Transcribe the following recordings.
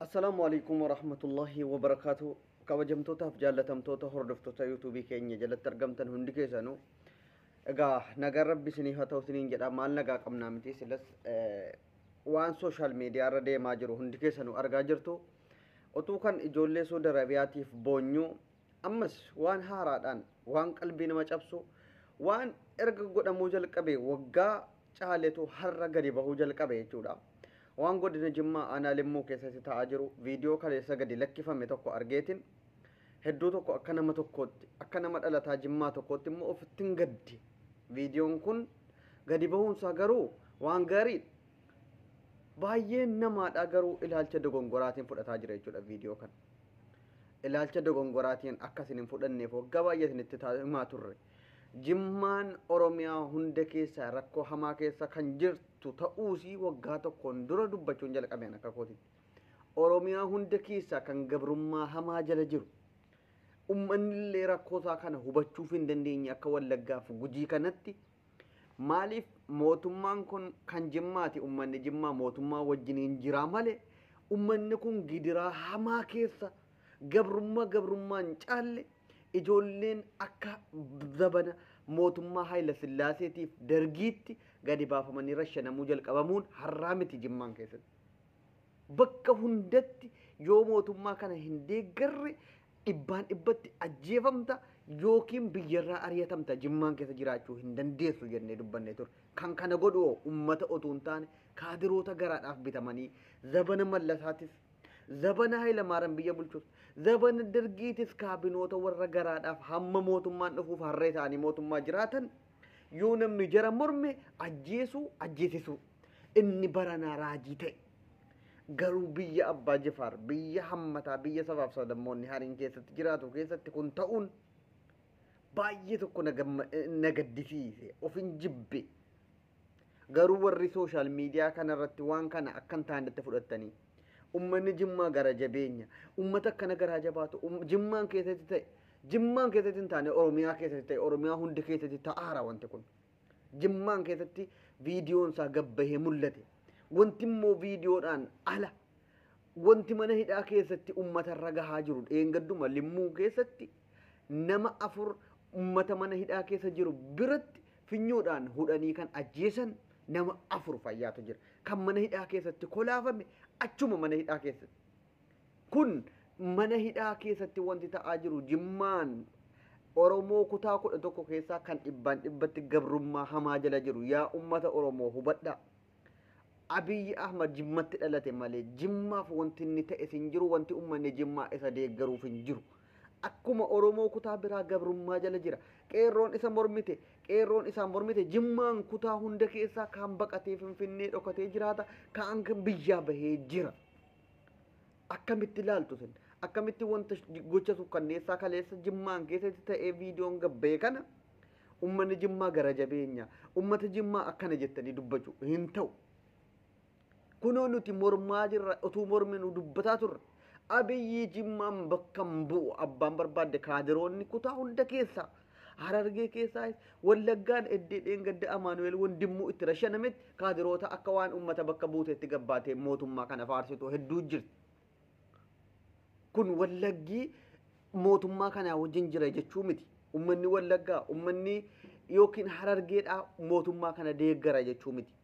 Assalaamu alaikum warahmatullahi wabarakaatu. Kabajamtootaaf jaallatamtoota hordoftoota yuutuubii keenya jalatti argamtan hundi keessanuu, egaa nagaan Rabbi isiniif haa ta'u isiniin jedha. Maal nagaa qabnaa miti? Silas waan social media irra deemaa jiru hundi keessanuu argaa jirtu. Otuu kan ijoollee Suudi Arabiyaatiif boonyuu, ammas waan haaraadhaan, waan qalbii nama cabsu, waan erga godhamuu jalqabe waggaa caaletu har'a gadi bahuu jalqabe jechuudha. Waan godina Jimmaa aanaa Limmuu keessatti ta'aa jiru viidiyoo kaleessa gadi lakkifame tokko argeetiin hedduu tokko akka nama tokkootti, akka nama dhalataa Jimmaa tokkootti immoo ofittiin gaddi. Viidiyoon kun gadi bahuunsaa garuu waan gaariidha. Baay'een namaadha garuu ilaalcha dogongoraatiin fudhataa jira jechuudha viidiyoo kana. Ilaalcha dogongoraatiin akka isin hin fudhanneef waggaa baay'ee isinitti himaa turre. Jimmaan Oromiyaa hunda keessa rakkoo hamaa keessa kan jirtu ta'uusii waggaa tokkoon dura dubbachuun jalqabeen akka kootitti. Oromiyaa hunda keessa kan gabrummaa hamaa jala jiru. Uummanni illee rakkoo isaa kana hubachuuf hin dandeenye akka Wallaggaaf Gujii kanatti. Maaliif mootummaan kun kan Jimmaati, uummanni Jimmaa mootummaa wajjiniin jira malee, uummanni kun gidiraa hamaa keessa, gabrummaa gabrummaan caalle, ijoolleen akka zabana mootummaa Haayila Sillaaseetiif Dargiitti gadi baafamanii rashanamuu jalqabamuun har'aa miti Jimmaan keessatti. Bakka hundatti yoo mootummaa kana hin deeggarre dhibbaan dhibbatti ajjeefamta yookiin biyyarraa ari'atamta, Jimmaan keessa jiraachuu hin dandeessu jennee dubbannee ture. Kan kana godhu uummata otuu hin taane kaadiroota garaadhaaf bitamanii zabana Mallasaatis, zabana Hayilamaariyaam biyya bulchus, zabana Dargiitis kaabinoota warra garaadhaaf hamma mootummaan dhufuuf harree ta'anii mootummaa jiraatan, yoo namni jara morme ajjeesuu, ajjeesisuu. Inni baranaa raajii ta'e. Garuu biyya Abbaa Jifaar, biyya hammataa, biyya sabaaf sablammoonni hariin keessatti jiraatu keessatti kun ta'uun baay'ee tokko na gaddisiise, ofin jibbe. Garuu warri social media kanarratti waan kana akka hin taanetti fudhattanii, uummanni Jimmaa gara jabeenya, uummata akkana garaa jabaatu Jimmaan keessatti ta'e, Jimmaan keessatti hin taane Oromiyaa keessatti ta'e, Oromiyaa hundi keessatti ta'aara wanti kun. Jimmaan keessatti viidiyoon isaa gabbahee mul'ate. Wanti immoo viidiyoodhaan ala wanti mana hidhaa keessatti uummatarra gahaa jiru, dheengadduma Limmuu keessatti nama 4 uummata mana hidhaa keessa jiru biratti finyoodhaan hudhanii kan ajjeesan nama 4 fayyaatu jira. Kan mana hidhaa keessatti kolaafame achuma mana hidhaa keessatti. Kun mana hidhaa keessatti wanti ta'aa jiru, Jimmaan Oromoo kutaa 11 keessaa kan dhibbaan dhibbatti gabrummaa hamaa jala jiru. Yaa uummata Oromoo, hubadhaa. Abiyyi Ahmad Jimmatti dhalate malee Jimmaaf wanti inni ta'e hin jiru, wanti uummanni Jimmaa isa deeggaruuf hin jiru. Akkuma Oromoo kutaa biraa gabrummaa jala jira. Qeerroon isa mormite, qeerroon isaan mormite Jimmaan kutaa hunda keessaa kaan baqatee Finfinnee dhokatee jiraata, kaan biyyaa bahee jira. Akkamitti ilaaltu sin? Akkamitti wanta gocha sukkanneessaa kaleessa Jimmaan keessatti ta'ee viidiyoon gabbee kana uummanni Jimmaa gara jabeenya, uummata Jimmaa akkana jettanii dubbachuu hin ta'u. Kunoo nuti mormaa jirra, utuu morminu dubbataa turre. Abiyyi Jimmaan bakka hin bu'u, abbaan barbaadde kaadiroonni kutaa hunda keessaa, Harargee keessaa, Wallaggaan eddee dheengadda Amaanu'eel Wandimmuu itti rashanametti kaadiroota akka waan uummata bakka buuteetti gabbaatee mootummaa kana faarsitu hedduu jirti. Kun Wallaggii mootummaa kanaa wajjin jira jechuu miti. Uummanni Wallaggaa, uummanni yookiin Harargeedhaa mootummaa kana deeggara jechuu miti.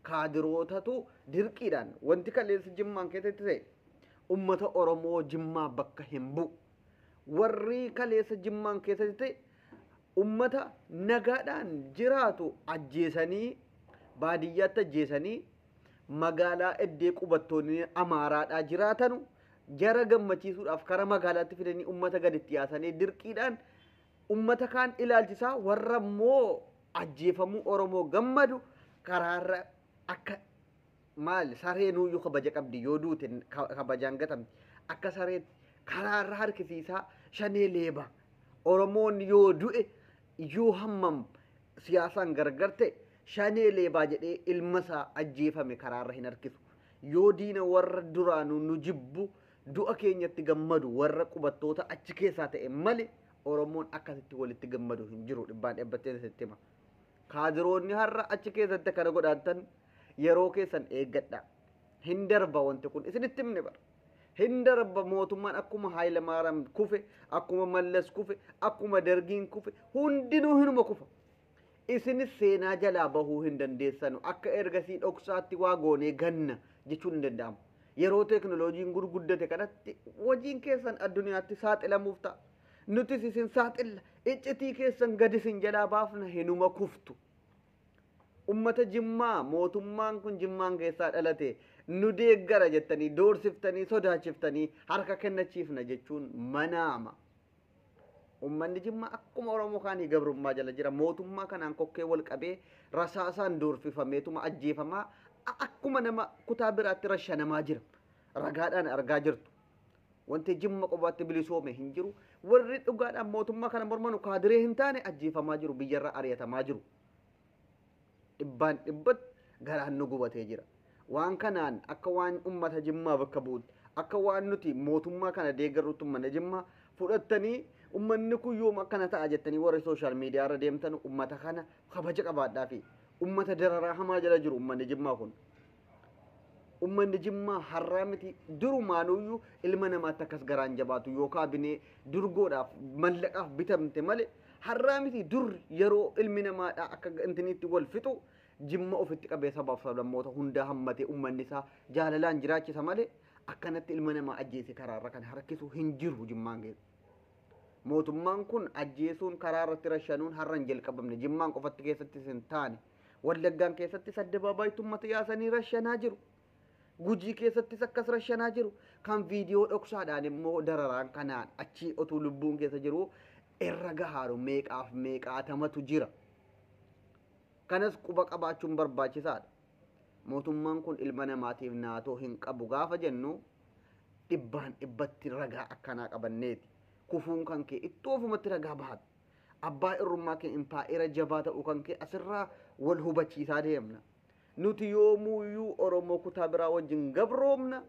Kaadirootatu dirqiidhaan wanti kaleessa Jimmaan keessatti ta'e uummata Oromoo Jimmaa bakka hin bu'u. Warri kaleessa Jimmaan keessatti ta'e uummata nagaadhaan jiraatu ajjeesanii, baadiyyaatti ajjeesanii, magaalaa eddee qubattoonni Amaaraadhaa jiraatanu jara gammachiisuudhaaf kara magaalaatti fidanii uummata gaditti yaasanii dirqiidhaan uummata kaan ilaalchisaa, warra immoo ajjeefamuu Oromoo gammadu karaarra akka maal sareenuyyuu kabaja qabdi, yoo duute kabajaan gatamti, akka sareetti karaarra harkisiisaa shanee leeba. Oromoon yoo du'e, yoo hammam siyaasaan gargar ta'e, shanee leebaa jedhee ilma isaa ajjeefame karaarra hin harkisu. Yoo diina warra duraanuu nu jibbu, du'a keenyatti gammadu, warra qubattoota achi keessaa ta'e malee Oromoon akkasitti walitti gammadu hin jiru, dhibbaan dhibbattee sitti hima. Kaadiroonni har'a achi keessatti akkana godhaatan yeroo keessan eeggadha. Hin darba wanti kun, isinitti himne bara. Hin darba mootummaan akkuma Haayilamaariyaam kufe, akkuma Mallas kufe, akkuma Dargiin kufe, hundinuu hinuma kufa. Isinis seenaa jalaa bahuu hin dandeessanu. Akka ergasii dhoksaatti waa goonee ganna jechuun hin danda'amu. Yeroo teekinooloojiin gurguddate kanatti hojiin keessan addunyaatti saaxilamuuf ta'a. Nutis isin saaxilla. Iccitii keessan gadi isin jalaa baafna hinuma kuftu. Ummata Jimmaa mootummaan kun Jimmaan keessaa dhalate nu deeggara jettanii doorsiftanii sodaachiftanii harka kennachiifna jechuun manaama. Ummanni Jimmaa akkuma Oromoo kaanii gabrummaa jala jira. Mootummaa kanaan kokkee wal qabee rasaasaan doorfifameetuma ajjeefamaa akkuma nama kutaa biraatti rashanamaa jira. Ragaadhaan argaa jirtu. Wanti Jimma qofaatti bilisoome hin jiru. Warri dhugaadhaan mootummaa kana mormanu kaadiree hin taane ajjeefamaa jiru. Biyyarra ari'atamaa jiru. Dhibbaan dhibbatti garaan nu gubatee jira. Waan kanaan akka waan ummata Jimmaa bakka bu'utti, akka waan nuti mootummaa kana deeggarrutti uummanni Jimmaa fudhattanii ummanni kun yoom akkana ta'a jettanii warri sooshaal miidiyaa irra deemtan ummata kana kabaja qabaadhaa fi ummata dararaa hamaa jala jiru ummanni Jimmaa kun. Ummanni Jimmaa har'aa miti durumaanuyyuu ilma namaatti akkas garaan jabaatu yookaan binee durgoodhaaf mallaqaaf bitamte malee har'aa miti dur yeroo ilmi namaadhaa akka intiniitti wal fixu Jimma ofitti qabee sabaaf sablammoota hundaa hammatee ummanni isaa jaalalaan jiraachisa malee akkanatti ilma namaa ajjeese karaarra kan harkisu hin jiru Jimmaan keessa. Mootummaan kun ajjeesuun karaa irratti rashanuun har'a hin jalqabamne Jimmaan qofatti keessattis hin taane Wallaggaan keessattis addabaabaayii uummata yaasanii rashanaa jiru. Gujii keessattis akkas rashanaa jiru. Kan viidiyoo dhoksaadhaan immoo dararaan kanaan achii otuu lubbuun keessa jiru irra gahaaru meeqaaf meeqaatamatu jira. Kanas quba qabaachuun barbaachisaadha. Mootummaan kun ilma namaatiif naatoo hin qabu gaafa jennu dhibbaan dhibbatti ragaa akkanaa qabanneeti. Kufuun kan kee ittoo ofumatti ragaa bahat. Abbaa irrummaa kee impaa'era jabaa ta'uu kan kee asirraa wal hubachiisaa deemna. Nuti yoomuyyuu Oromoo kutaa biraa wajjin gabroomna.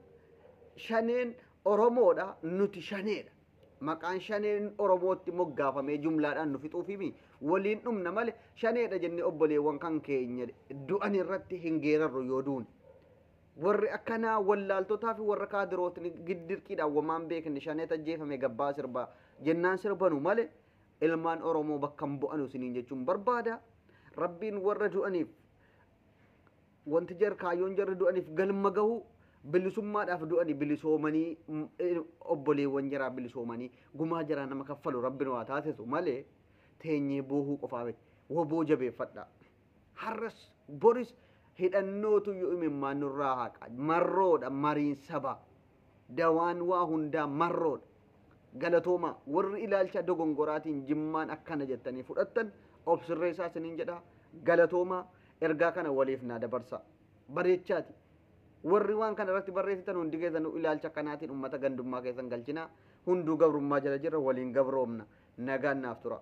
Shaneen Oromoodha, nuti shaneedha. Maqaan shaneen Oromootti moggaafamee jumlaadhaan nu fixuufimi waliin dhumna malee shaneedha jennee obboleewwan kan keenya du'an irratti hin geerarru yoo duune. Warri akkanaa wallaaltotaa fi warra kaadirootni giddirqiidhaan wamaan beekne shaneet ajjeefame gabbaa sirbaa jennaan sirbanu malee ilmaan Oromoo bakka hin bu'anu isiniin jechuun barbaada. Rabbiin warra du'aniif wanti jar kaayyoon jarri du'aniif galma gahu bilisummaadhaaf du'anii bilisoomanii obboleewwan jaraa bilisoomanii gumaa jaraa nama kaffalu rabbiin waa taasisu malee teenyee boohuu qofaa miti. Woboo jabeeffadha. Har'as boris hidhannootu yoo imimmaan nurraa haqa. Marroodha mariin saba. Dawaan waa hundaa marroodha. Galatooma warri ilaalcha dogongoraatiin Jimmaan akkana jettanii fudhattan obsirreessaa isiniin jedha. Galatooma ergaa kana waliif naa dabarsa. Bareechaati. Warri waan kana irratti barreessitan hundi keessanuu ilaalcha kanaatiin uummata gandummaa keessan galchinaa. Hunduu gabrummaa jala jirra waliin gabroomna. Nagaan naaf tura.